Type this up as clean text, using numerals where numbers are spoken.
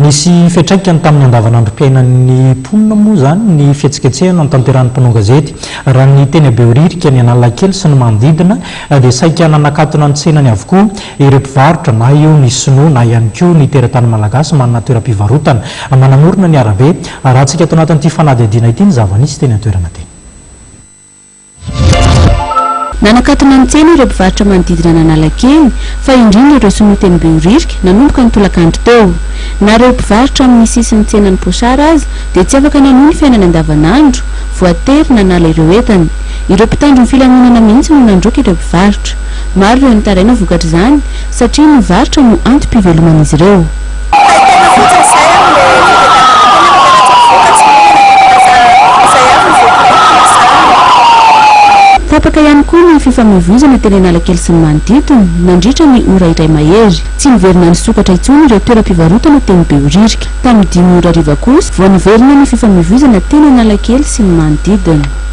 Nisy fiantraikany tamin'ny andavanandrom-piainan'ny mponina moa izany ny fihetsiketsehana notanterahin'ny mpanao gazety. Raha ny teny Behoririka, ny Analakely sy ny manodidina dia saika nanakatona ny tsenany avokoa ireo mpivarotra na eo ny sinoa na ihany koa ny teratany malagasy manana toeram-pivarotana manamorona ny arabe. Arahantsika ato anatin'ity fanadihadiana ity ny zava-nisy teny an-toerana teny. Nanakatona ny tsena ireo mpivarotra manodidina an'Analakely, fa indrindra ireo sinoa teny Behoririka, nanomboka ny tolakandro teo. Na ireo mpivarotra amin'ny sisin'ny tsenan'i Pochard aza dia tsy afaka nanohy ny fiainany andavanandro, voatery nanala ireo entany. Ireo mpitandro ny filaminana mihitsy no nandroaka ireo mpivarotra. Maro ireo nitaraina vokatr'izany, satria ny varotra no antom-piveloman'izy ireo. Taitaina fotsiny izay amin'ilay fitadiavana tena fa tena tsy mivoaka tsy mihinana dia tena izay avy no voaporofo izany. Tapaka ihany koa ny fifamoivoizana teny Analakely sy ny manodidina, nandritra ny ora iray mahery. Tsy niverina nisokatra intsony ireo toeram-pivarotana teny Behoririka. Tamin'ny dimy ora hariva kosa vao niverina ny fifamoivoizana teny Analakely sy ny manodidina.